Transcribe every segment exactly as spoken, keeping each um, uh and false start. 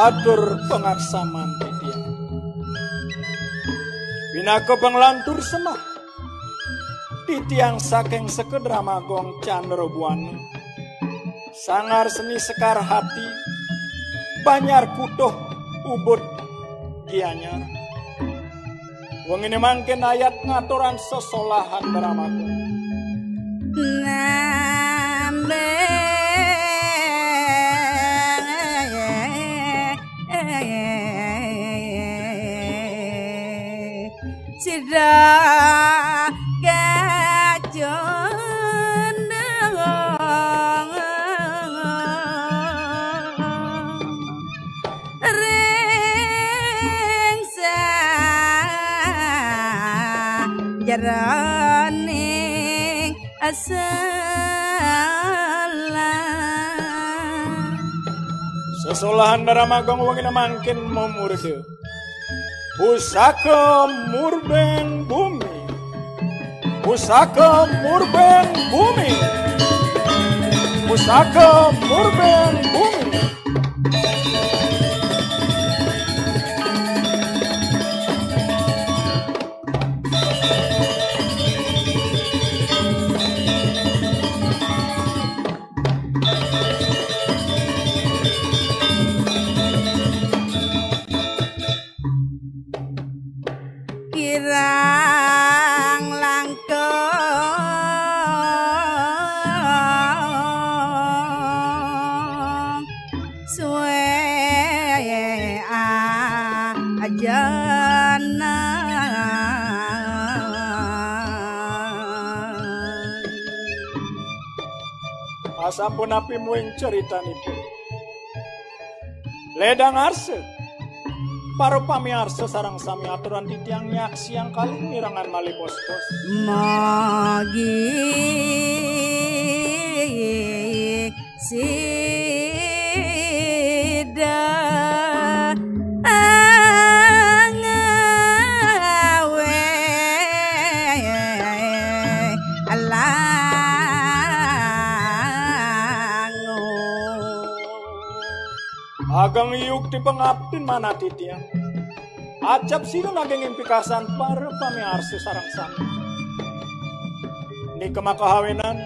Atur pangaksaman titiang. Pinaka panglantur semah titiang saking Sekedramagong Candra Buana, Sanggar Seni Sekar Hati, Banjar Kutuh, Ubud Gianyar. Wengine mangkin ayat ngaturang sesolahan dramaku. Nambah sida kacundung ring sajeroning selah. Sesolahan dramagung wengine mangkin mamurda. Pusaka Murbeng Bumi. Pusaka Murbeng Bumi. Pusaka Murbeng Bumi. Kirang langkung suwe ajana. Asampun napi muing ceritanipun. Ledang arsa. Para pamiarsa sareng sami aturan titiang nyaksiang kalih mirengang malih pospos. Magi sida angawe lango. Ageng yukti pangaptin manah titiang. Acap sida naging impikasan para pamiarsa sareng sami. Nika makahawenan,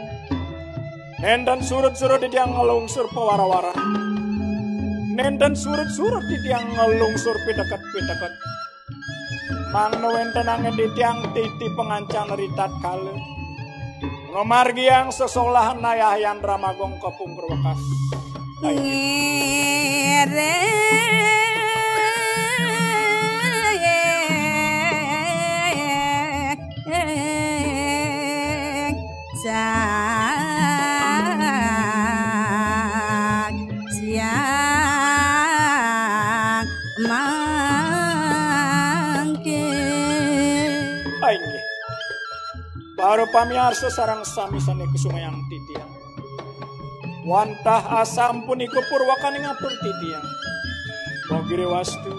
nenten surut-surut titiang nglungsur pawara-wara. Nenten surut-surut titiang nglungsur piteket-piteket. Mangda wenten angin titiang titi pangancan ritatkala ngamargiang sesolahan nayahan dramagung kapungkur wekas. Ngiring saksiang mangkin. Inggih. Para pamiarsa sareng sami sane kusumayang titiang. Wantah asampunika purwakaning atur titiang. Mogire wastu.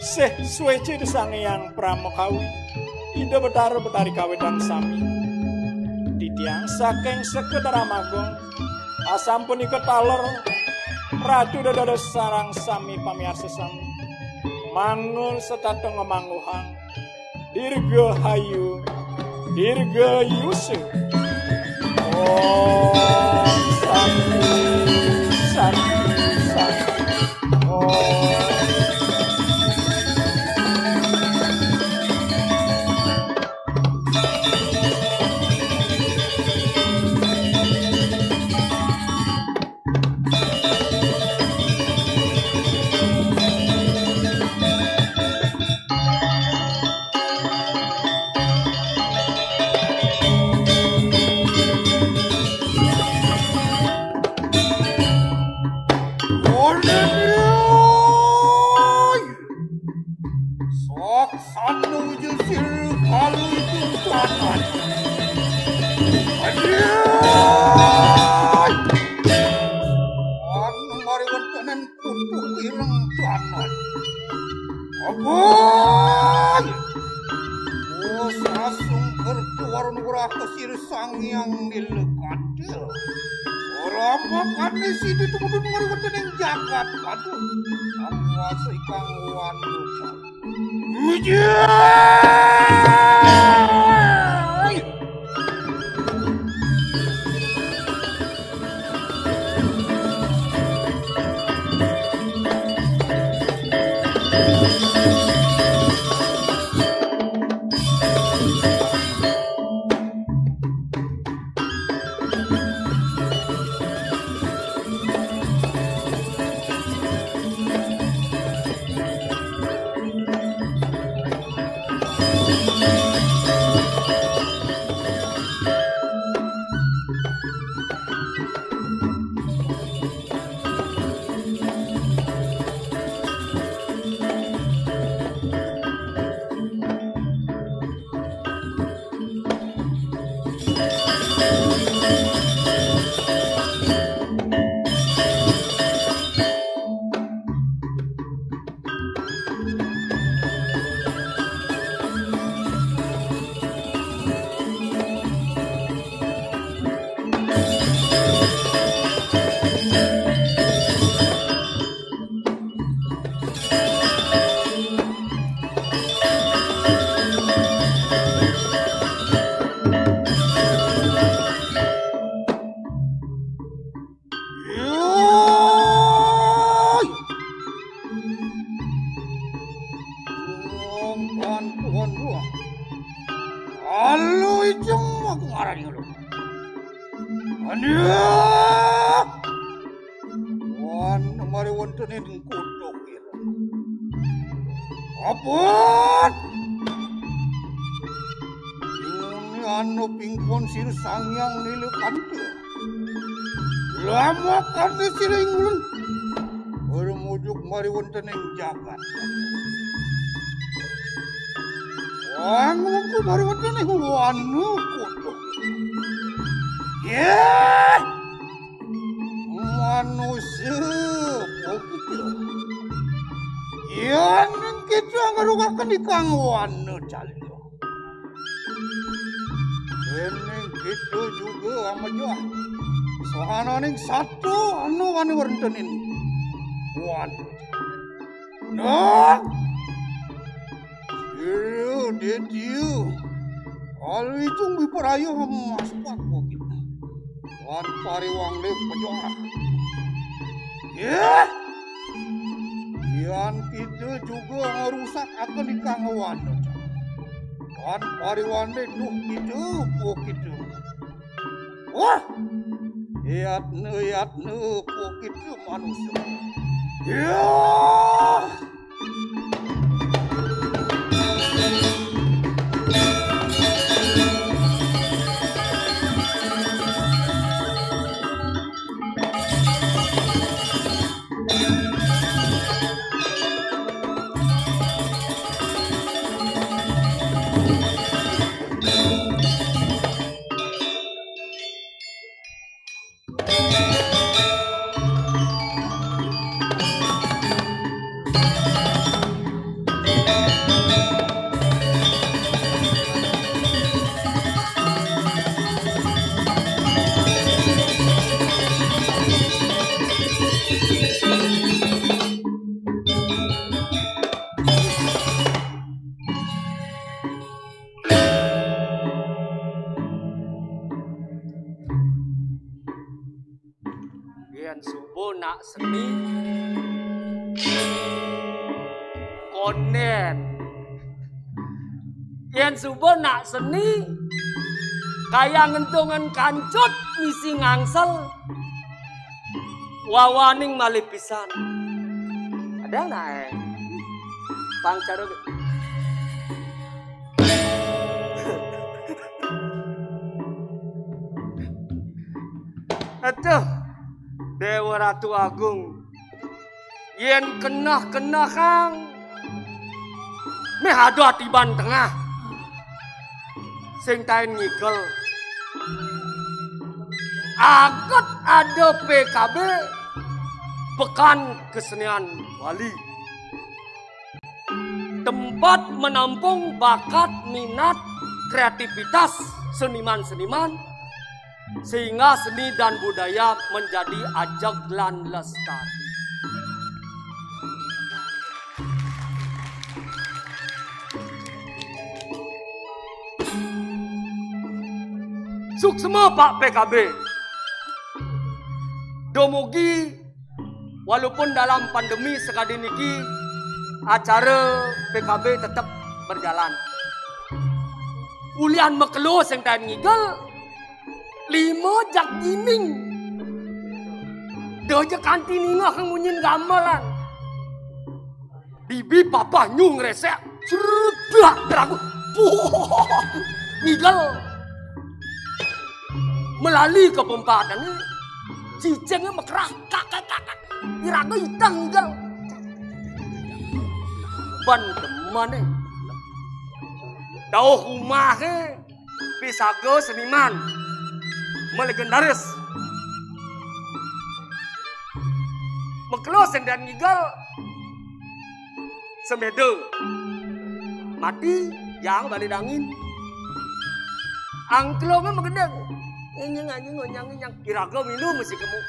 Sih suwece Ida Sang Hyang Pramakawi. Ida Betara Betari kawetan sami. Titiang saking Sekedramagong. Asampunika taler Ratu dados sareng sami pamiarsa sami. Mangun setata ngemangguhang. Dirgahayu, Dirgayusa. Om Santi, Santi, Santi. Om. Saksana wijil sir kalu itu tanah. Aduh. Anu mari wonten kutu ireng tanah. Ampun. Oh, sasung bertuar nurah kesir Sang Hyang Nilekanta. Ora makane sida tumudun mari wonten ing jagat. Aduh, awasa ikang wanu. Ujai! Yoi! Wong bantuan gua. Alu ijeng aku ngarani lu. Aduh! Wan mari wonten ing kutha ireng. Abot! Inguni anu pingpon sir Sang Hyang Nilekanta. Lama kane sira ingulun. Bermujuk mari wonten ing jagat. Wangku mari wonten ing wanu kutha. Yeh! Manusia, pokoknya. Yen kita ngerukaken ikang wana calya. Dening kita juga amejah. Sohananing satu anu wani wontenin. Wan. Nah. Iya, dia dia. Kalau itu biperaya emas pak bukit. Wan pariwang le pejuang. Ya. Yan kita juga ngerusak akan ikang wana. Wan pariwang le duh kita, bukit. Wah! Yatne, yatne, pokoknya manusia. Ya! Seni. Konden. Yén suba nak seni, kaya ngentungan kancut misi ngangsel. Wawaning malih pisan. Ada nak, eh? Pang cara. Aduh, Dewa Ratu Agung. Yén keneh-kenehang, méh ada tiban tengah. Sing taén ngigel. Aget ada P K B, Pekan Kesenian Bali. Tempat menampung bakat, minat, kreativitas seniman-seniman, sehingga seni dan budaya menjadi ajeg lan lestari. Suksma, Pak P K B. Dumugi, walaupun dalam pandemi sekadi niki, acara P K B tetep berjalan. Ulian makelo sing taén ngigel, lima jak jining. Da ja kanti ningeh munyin gamelan. Bibi papah nyu ngresek. Sredak teraku. Puh. Ngigel. Melali ka pempatan. Cicingnya mekerah. Kak, kak, kak, kak. Iraga iteng ngigel. Ban demen, eh. Dauh umah, eh. Pisaga seniman. Melegendaris. Makelo sing taén ngigel. Semeda. Mati, jang bali dangin. Angklung mah magedeg. Ngenyeng anjing, ngonyang, ngenyang. Iraga milu mesti kemu.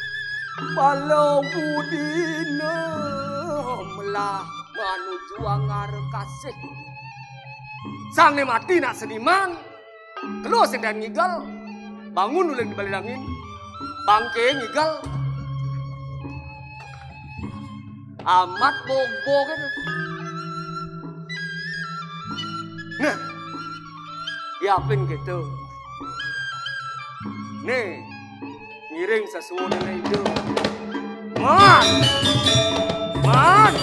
Pala budina melah manuju angara kasih. Sangné mati nak seniman. Kelo sing taén ngigel. Bangun uling di bali dangin. Bangké ngigel. Amat bobo gitu. Nah, diapin gitu. Nih, ngiring sesuunan itu. Man! Man!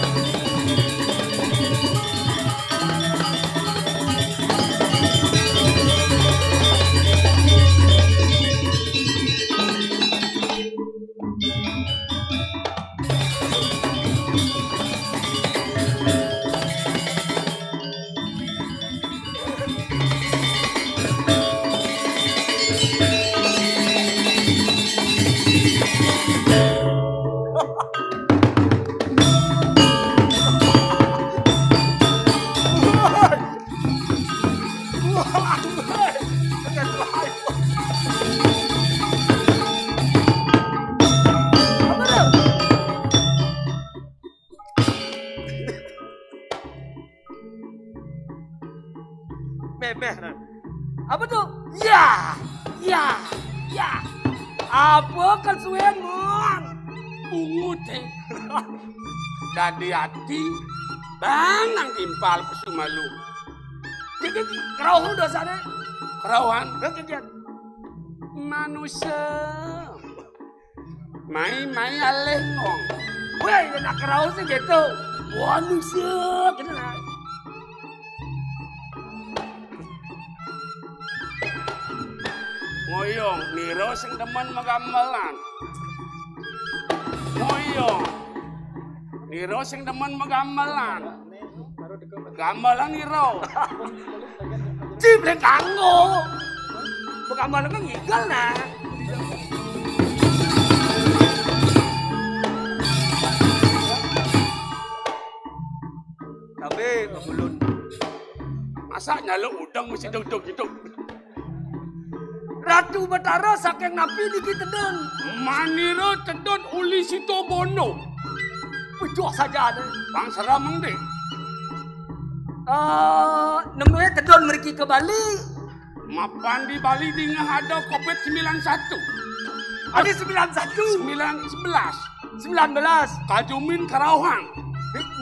Méméh, Ran. Apa tuh? Ya, ya, ya. Apa kesuwen, Mon? Bungut, eh. Dadi ati, bang nang timpal pesu malu. Jadi, kerauh dosane. Kerauhan? Kegiat. Manusia. Mai, mai alih ngong. Weh, nak kerauh sih gitu. Manusia, gitu nah. Ngoyong, nira sing demen magamelan. Ngoyong. Nira sing demen magamelan. Gamelan nira. Ciblek kanggo. Begamelan ngigel nah. Tapi kebulun. Masa nyaluk udang mesti dong-dong gitu. Ratu Betara saking napi niki tedun? Manira tedun uli Sitobono. Bejoh saja ada. Bang seram mengdi. Eh, nemunya tedun mriki ke Bali. Mapan di Bali dingeh ada covid sembilan satu. Ada sembilan satu. Sembilan sebelas. Sembilan belas. Kajumin karauhang.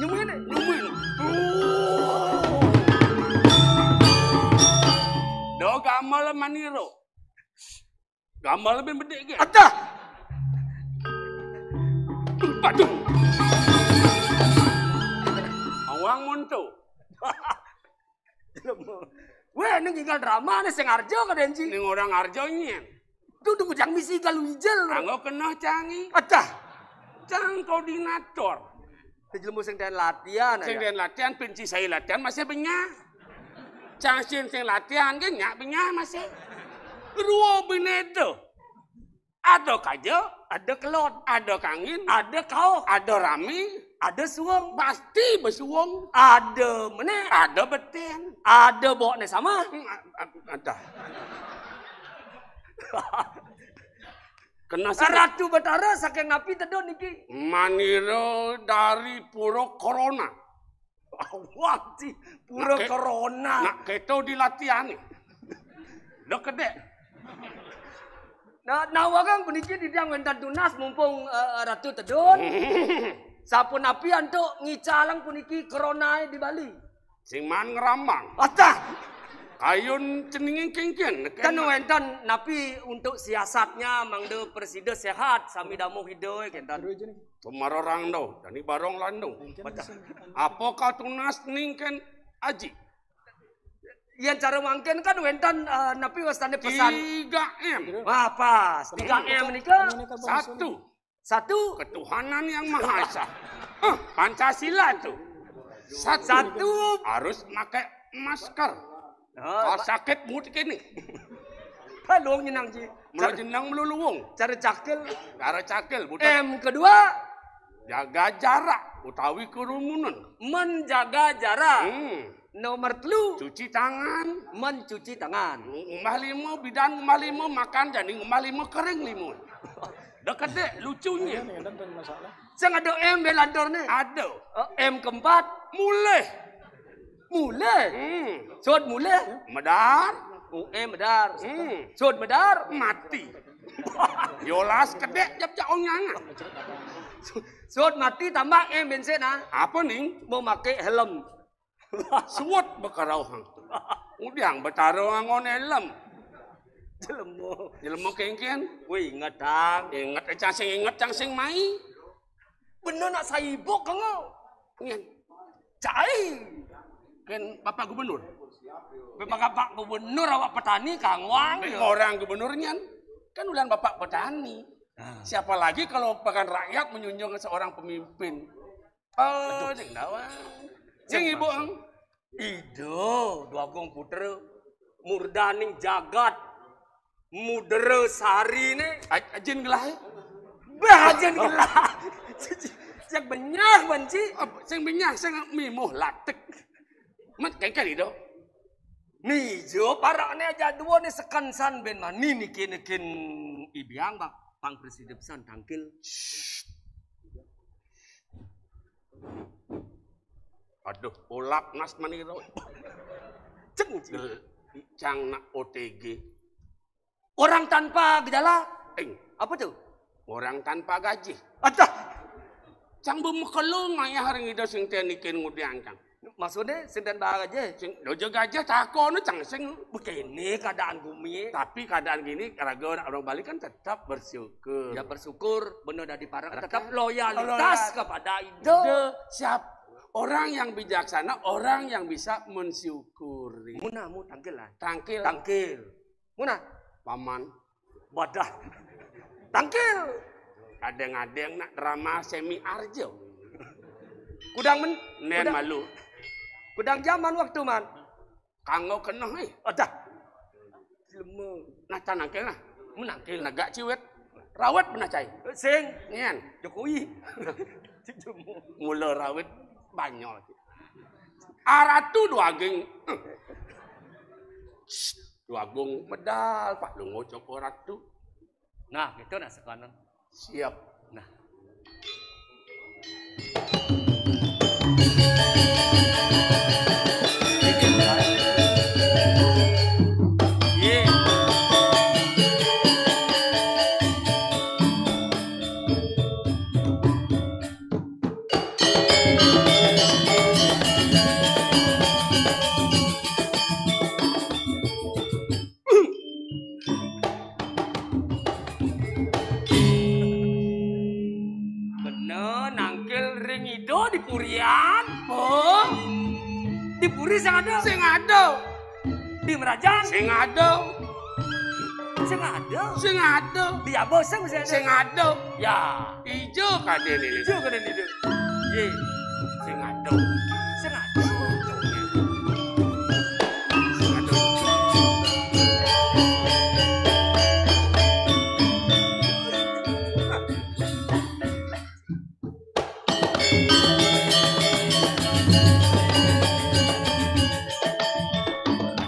Nyumin. Nyumin. Do gamel maniro. Gamel lebih bedik ke? Adah. Aduh. Awang monto. Weh, ini tinggal drama nih, sing arjo ka denji. Ning orang arjo nyen. Tuh, tuh, bujang misi galu ijel. Anggo kena cangi. Adah. Cang koordinator. Jelemu sing den latihan. Sing den latihan, pinci saya latihan masih benyah. Cang sin sing latihan, ge nyak benyah masih. Ruo binedo. Ada kaja, ada kelot, ada kangin, ada kau, ada rami, ada suwung, pasti besuwung, ada meneh, ada beten, ada bokne sama. Hmm, a-, a-, ada. Kena sih. Ratu Betara saking napi tedun niki? Manira dari Pura Corona. Awak sih, Pura Nak ke-, Corona. Nak keto dilatihan nih. Dok kedek. Nah, nawagang puniki titiang wénten tunas mumpung, eh, Ratu tedun. Sapunapi antuk ngicalang puniki corona di Bali? Sing maan ngrambang. Atah. Kayun ceninging kéngkén, kan wénten napi untuk siasatnya mangda presida sehat sami damuh ida kénten. Tumarorang do, jani barong landung. Apa katunas ningkén aji? Yén cara mangkin kan wénten, eh, napi wastané pesan? Tiga M. Wah, pas. Tiga M nika. Satu. Satu. Ketuhanan Yang Maha Esa. Eh, Pancasila tuh. Satu. Satu. Harus pakai masker. Oh, kalau sakit mudik ini. Luwung nyenang, Ji. Mula jenang mula luwung. Cara cakil. Cara cakil, budak. M kedua. Jaga jarak utawi kerumunan. Menjaga jarak. Hmm. Nomor telu. Cuci tangan. Mencuci tangan. Ngumah lima, bidan ngumah lima, makan jani ngumah lima, kering lima. Dek kedek, lucunya. Sing ada M belantor nih. Ada. Eh, M keempat. Mulih. Mulih. Hmm. Sud mulih. Medar. Oh, eh, medar. Hmm. Sud medar. Mati. Yolas kedek jap jauh nyanga. Sud mati tambah M bensin, ah. Apa ning? Mau pakai helm. Suwet bekarauhang. Udiang betara nganggon helm. Jelema. Jelema kéngkén. Wih, inget, Tang. Inget, eh, cang sing inget, cang sing mai. Bener nak saibuk kanggo. Nyen. Cai. Kan Bapak Gubernur. Bapak, Bapak Gubernur awak petani kangwang. Kan ya. Orang gubernur nyen. Kan ulian Bapak petani. Nah. Siapa lagi kalau bukan rakyat menjunjung seorang pemimpin? Oh, sing dawang. Sing ibu, Ang. Ida, Dwagung Putra, murdaning jagat, mudra sarine. Aj-, ajin gelah, eh? Bah, ajin gelah. Sing benyah, Banci. Apa, sing benyah, sing mimuh latek. Mat kengken ido. Nijo parakne aja dua ne sekan san ben mani niki nikin ibiang bak pang presiden pesan tangkil. Aduh, ulap nas maniro. Ceng, ceng. Gel-, cang nak O T G. Orang tanpa gejala. Ing. Apa tuh? Orang tanpa gaji. Adah. Cang bemekelo ngayah ring ida sing tenikin ngudiang cang. Maksudnya sing tanpa gaji? Sing dojo gajah takon cang sing. Begini keadaan bumi. Tapi keadaan gini, raga orang, orang Bali kan tetap bersyukur. Ya bersyukur, bener dadi parek, tetap loyalitas kepada ida. Ida, siap. Orang yang bijaksana, orang yang bisa mensyukuri. Muna, mu tangkil lah. Tangkil. Tangkil. Muna. Paman. Badah. Tangkil. Adeng-adeng nak drama semi arjo. Kudang men-, nen kudang, malu. Kudang zaman waktu, Man. Kanggo kena, eh. Adah. Lemu. Nah, tanangkil nah. Menangkil. Negak ciwet. Rawat benar cai. Sing. Nian. Jokowi. Mula rawit banyol. Aratu Dwagung. Dwagung medal, Pak Lungo Joko Ratu. Nah, gitu nah sekarang. Siap. Nah. Ye. Puri sing ada. Sing ada. Di Merajan. Sing ada. Sing ada. Sing ada. Di Abos sing masih ada. Sing ada. Ya. Ijo kadene. Ijo kadene ijo. Ye. Sing ada. Sing ada. Sing ada.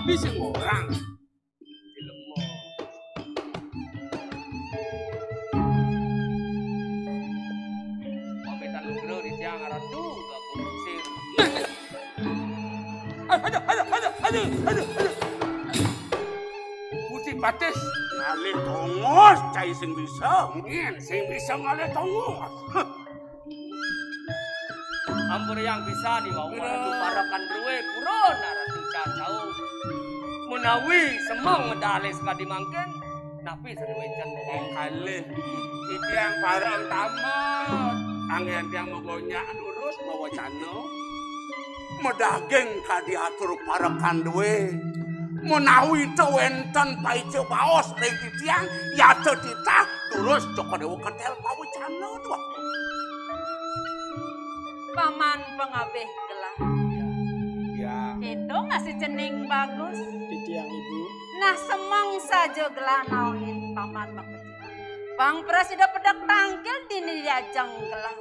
Tapi sing orang. Pamitan lugra di tiang ratu, aku sing. Aduh, aduh, aduh, aduh, aduh, aduh. Putih patis. Ngalih tongos, cai sing bisa. Ngen, sing bisa ngalih tongos. Huh. Ampun yang bisa nih, wau. Iya. Ratu parekan ruwe, purun, ratu cacau. Menawi semeng medale sekadi mangken, napi sadewe can bawang? Kalih. Iki yang bareng tamat. Anggen tiang megonyak lurus mawacana. Medaging kadi atur parekan duwe. Menawi te wenten paica baos ring titiang, yata titah durus Cokor Dewa ketel pawacana tuh. Paman pangabih gelah. Ya. Itu masih cening bagus. Titiang ibu. Nah, semeng saja gelah nauhin paman makejang. Pang prasida pedek tangkil dini diajeng gelah.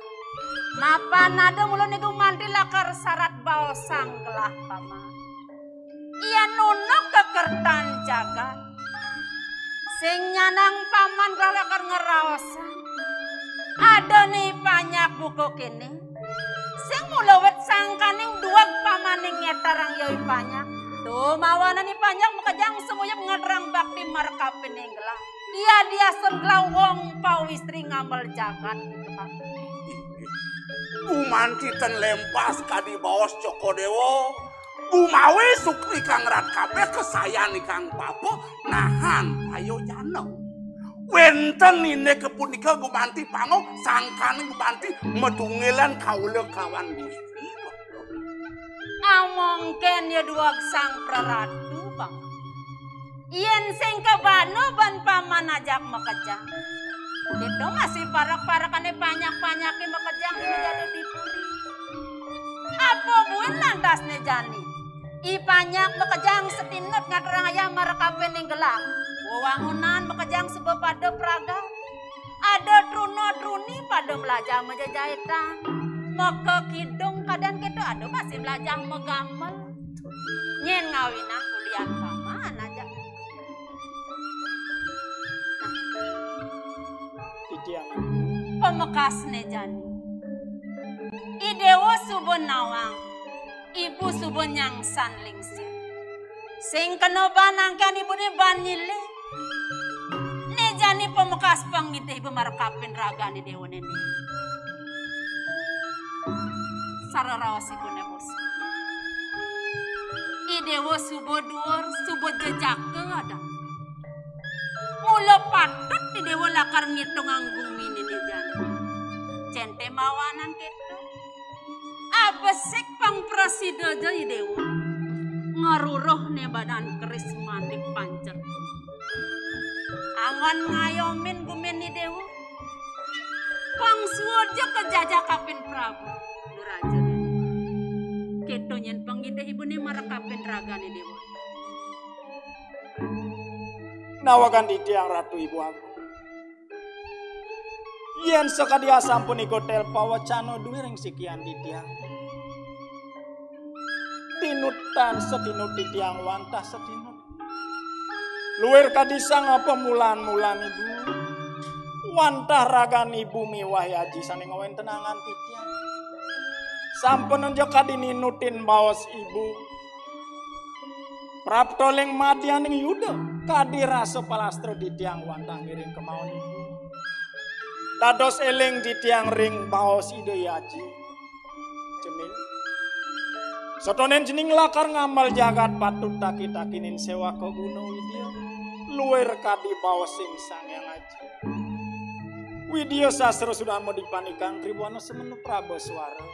Mapan ada mula niku manti lakar sarat baosang gelah paman. Iya nunuk kekertan jagat. Sing nyanang paman gelah lakar ngeraosang. Ada ni panyak buku kini. Sing mula wit sangkaning duweg pamaning ngetarang yoi panyak. Tuh mawanan ni panyak makejang semuyep ngetarang bakti markapining gelah. Iya diasun gelah wong pawistri ngamel jagat. Gumanti ten lempas kadi baos Cokor Dewa. Gumawi sukri kang rat kabeh kesayan ikang papa nahan payo jana. Wenten indik punika gumanti panguh sangkan gumanti matunggilan kawula kawan Gusti. Amongken ya duweg sang praratu, Bang. Yen sing kebana ban paman ajak makejang. Kita masih parak-parakane panyak-panyake makejang ini jadi di puri. Apa buin lantasne jani? I panyak makejang setinut ngaterang ayah marakape ning gelah. Wewangunan makejang suba pada praga. Ada truna-truni pada melajah majajaitan. Maka kidung kadan kita ada masih melajah megamel. Nyen ngawinang kulian paman aja. Nah, titiang ibu. Pamekasne jani. I Dewa suba nawang. Ibu suba nyangsan lingsir. Sing kena ban angkan ibune ban nyilih. Ne jani pamekas pangitih ibu marekapin ragane dewa nene. Sararaos ibune bos. I dewa suba duur, suba jejaka ada. Mula patut di dewa lakar ngitungang gumine ne jani. Cente mawanan keto. Abesik pang prasida ja i dewa. Ngaruruh ne badan keris manik pancer. Anggon ngayomin gumin i dewa. Pang suud ja kajajah kapin Prabu. Duraja ne. Keto nyen pangitih ibune marekapin ragane dewa. Nawakan titiang Ratu Ibu Agung. Yen sakadi asampun iku tel pawacana duwe ring sikian titiang. Tinutan setinut titiang wantah setinut. Luwir kadi sang apa mulan-mulan ibu. Wantah ragan ibu miwah aji sane ngawentenangan titiang. Sampun enjek kadi ninutin baos ibu. Prapta ling madyaning Yuda, kadi rasa palastra titiang wantah ngiring kemawon ibu. Dados eling titiang ring baos Ida Aji. Cening. Sotonen cening lakar ngamal jagat patut taki-takinin sewaka guna Widya. Luwir kadi baos sing Sang Hyang Aji. Widya sastra sudama dipanikang triwana semenu prabaswara.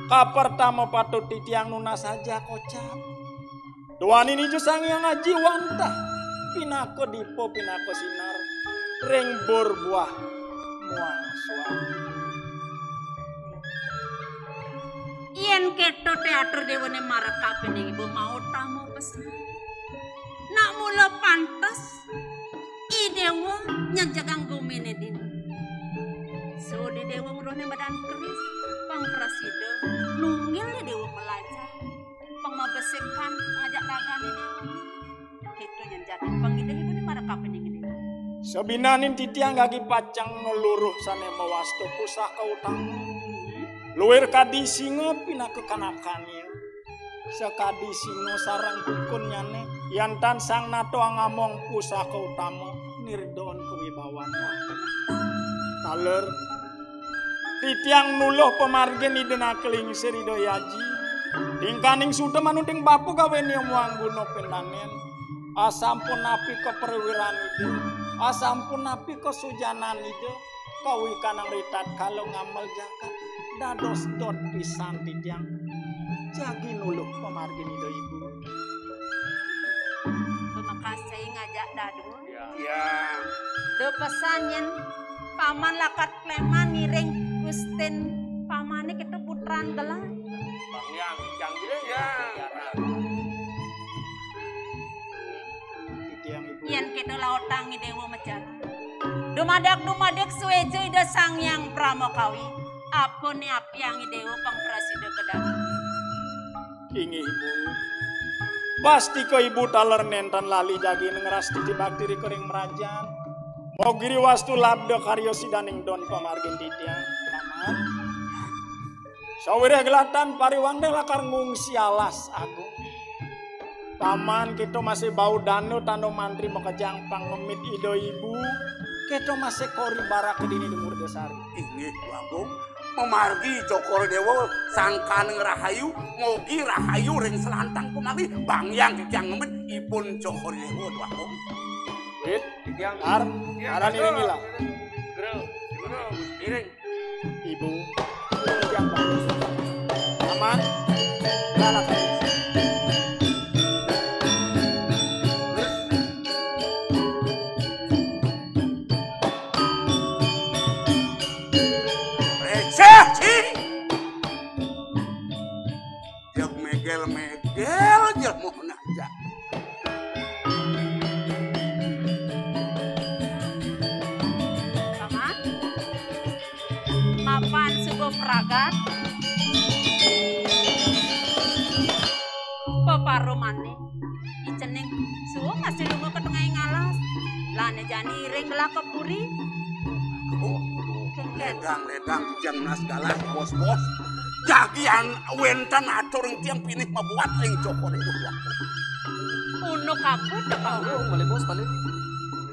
Kapertama patut titiang nunas saja kocap. Duaning Ida Sang Hyang Aji wantah pinaka dipa, pinaka sinar ring bor buah muang suang. Yen keto té atur déwané marekapining ibu mautama pesen. Nak mula pantes I Déwa nyejegang guminé dini. Sudi Déwa ngruhné madan keris, pang prasida nunggil Déwa malajah, pang mabesikan ngajak ragané Déwa. Kéto nyén jani pangidih ibuné marekapining Déwa. Sabinaning titiang gagi pacang ngluruh sané mawasta pusaka utama. Luir kadi singa pinaka kanakané. Sakadi singa sareng kukunnyané, yan tan sang nata angamong pusaka utama, nirdon kawibawan. Taler, titiang nuluh pamargin Ida Nakalingsir Ida Aji. Tingkaning suda manuding bapa gawéné muang guna pendanén. Asampun napi ka prawiran Ida, asampun napi ka sujanan Ida, kawikanang ritatkala ngamel jagat, dados dot pisan titiang jagi nuluh pamargin Ida Ibu. Pamakasih ngajak dadua. Ya. Da pesan yén paman lakar kleman ngiring gustin pamané kéto putran gelah. Bang Hyang, Hyang Gede. Ya. Titiang Ibu. Yén kéto lautang I Déwa majalan. Dumadak-dumadak suéja Ida Sang Hyang Pramakawi. Apa né apiang I Déwa pang prasida kadaging. Inggih, Ibu. Pastika Ibu taler nénten lali jagi ngrastiti bakti ring mrajan. Mogi ri wastu labda karya sidaning don pamargin titiang, Paman. Sawiréh gelah tan pariwang dé lakar ngungsi alas agung. Paman, kéto masih bau dana tanda mantri makejang pangemit Ida Ibu. Kéto masih kori baraka dini di Murdasari. Inggih, Agung. Mamargi Cokor Déwa sangkaning rahayu, mogi rahayu ring selantang pamali, Bang Hyang titiang ngemit ipun Cokor Déwa, Agung. Wit, titiang. Ar, titiang. Aran iring ila. Guru, guru, iring. Ibu, titiang bagus. Aman, galak. Réséh, Ci. Jeg megel-megel, jeg mau najak. Paman, mapan suba pragat. Peparumané. I cening suba masih lunga ka tengahing alas. Lané jani iring gelah ka puri. Oh, ledang-ledang jang nas galah, bos-bos. Jagian wénten atur tiang pinih mabuat ring Cokor Déwa. Unuk apa, Depang? Oh, boleh, Bos, balik.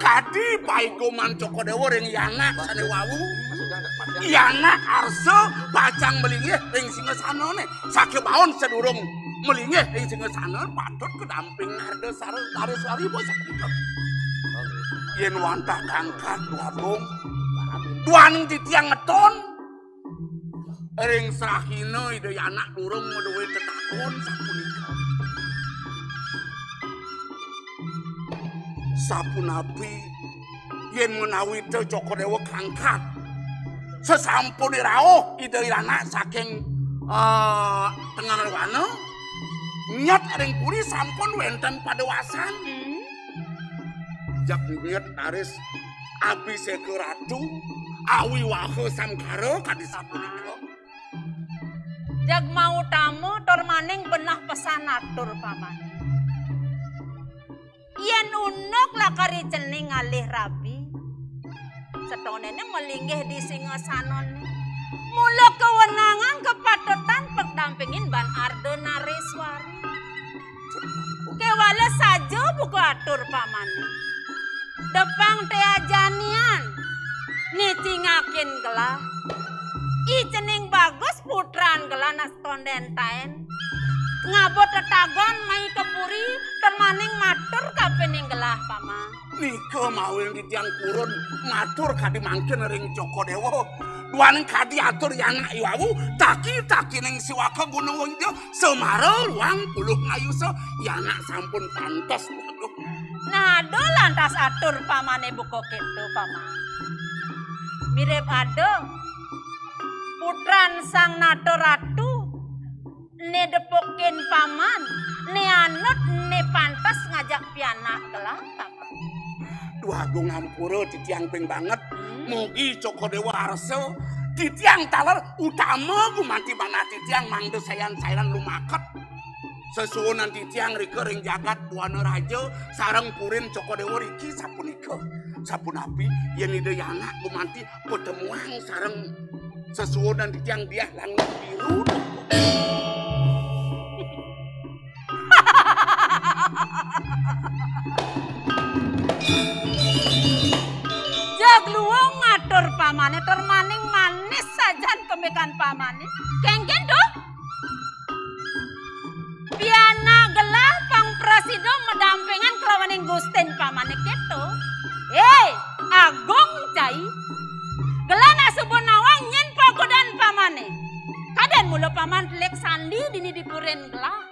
Kadi paigoman Cokor Déwa ring I Anak sané wau. I Anak arsa pacang malinggih ring singasanané. Sakéwaon sadurung malinggih ring singasana patut kadamping Narda Sar-, Nareswari, Bos. Yén wantah kangkat, Agung, duaning titiang ngeton ring srahina Ida I Anak durung madué tetakon sapunika. Sapunapi yén menawi Ida Cokor Déwa kangkat? Sasampuné rauh Ida I Anak saking, eh, Tengah Wana, nyat ring puri sampun wénten padewasan. Hmm. Jak nyet raris abiseka ratu, awiwaha samkara kadi sapunika. Jag mautama tur maning benah pesan atur pamané. Yén unuk lakar I Cening ngalih rabi, satonéné malinggih di singasanané. Mula kewenangan kepatutan padampingin ban Arda Nareswari. Kéwala saja buka atur pamané. Depang té ajanian nicingakin gelah. I Cening Bagus putran gelah naston déntaén. Ngaba tetagon mai ka puri tur maning matur kapining gelah, Paman. Nika mawinan titiang purun matur kadi mangkin ring Cokor Déwa. Duaning kadi atur yana iwawu, taki-takining siwaka Gunung Widya, semara ruang puluh ngayusa, yana sampun pantes. Waduh. Nah, ada lantas atur pamane buka keto, Paman. Mirip ada putran Sang Nata Ratu, né depokin Paman, né anut, né pantes ngajak pianak gelah, Paman. Duh Agung, ampura titiang ping banget. Hmm. Mugi Cokor Dewa arsa, titiang taler utama gumanti manah titiang mangda sayan-sayanan lumaket. Sesuunan titiang rika ring jagat Buana Raja sareng purin Cokor Dewa riki sapunika. Sapunapi yen Ida Yana gumanti patemuang sareng sesuunan titiang diah langit biru. Jeg luung ngatur pamane, tur maning manis sajan kembekan pamane. Kengken tuh. Pianak gelah pang prasida madampingan kelawaning gustin pamane keto. Hé, Agung cai. Gelah nak suba nawang nyen pagodan pamane. Kaden mula paman telik sandi dini di purin gelah.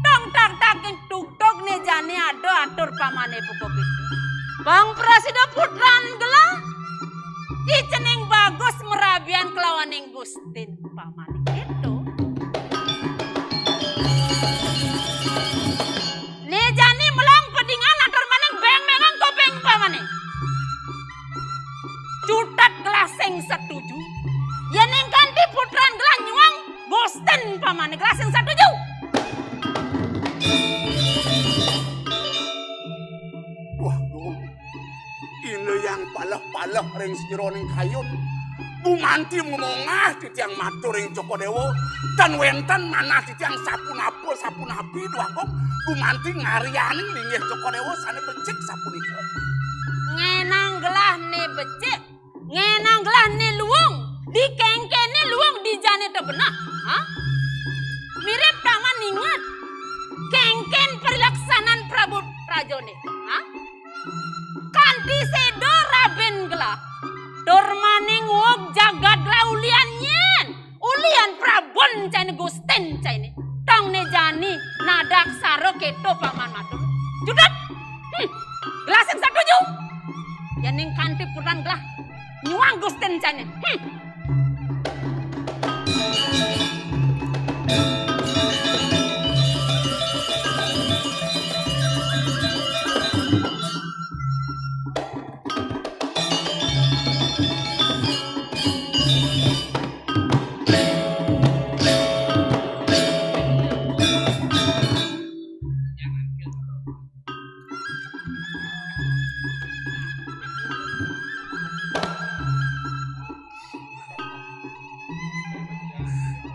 Tong tag tag ing tugtug né jani ada atur pamane buka keto. Pang prasida putran gelah. I cening bagus marabian kelawaning gustin pamane keto. Né jani melong pedingan atur maning beng-bengang kuping pamane. Cutet gelah sing setuju. Yening kanti putran gelah nyuang gustin pamane gelah sing setuju. Wah, Gung. Ina yang paleh-paleh ring sajeroning kayun. Gumanti mamongah titiang matur ring Cokor Dewa, tan wénten manah titiang sapunapa-sapunapi, Duh Agung. Gumanti ngaryaning linggih Cokor Dewa sané becik sapunika. Ngenang gelah né becik, ngenang gelah né luung, dikengkene luung di jane tebenah. Ha? Mirip taman inget. Kengken prilaksanan Prabu Rajane. Ha? Kanti seda rabin gelah. Tur maning uug jagat gelah ulian nyen. Ulian Prabun caine, Gustin caine. Tong ne jani nadak sara keto paman matur. Judut. Hmm. Gelah sing satuju. Yening kanti putran gelah nyuang Gustin caine. Hmm.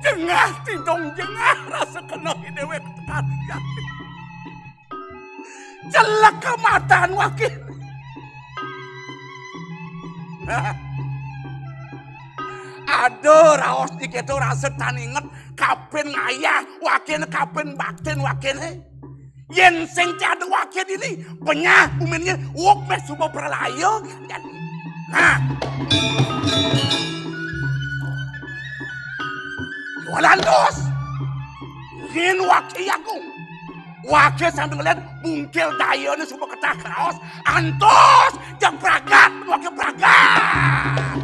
Jengah, tidong jengah, rasa kena dewek tekan. Jelek kematan wakil. Aduh, raos dikit tuh rasa tan inget kapin ngayah, wakil kapin baktin wakil. Yen sing tiada wakil ini, penyah uminnya, wok meh suba pralaya. Nah. Jualan dos. Yen wakil aku. Wake sambil ngeliat bungkil dayane suba ketah kraos, antos jang pragat, wake pragat.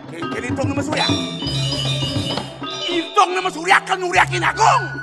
Kengken itong nama surya. Itong nama surya kan nuriakin agung.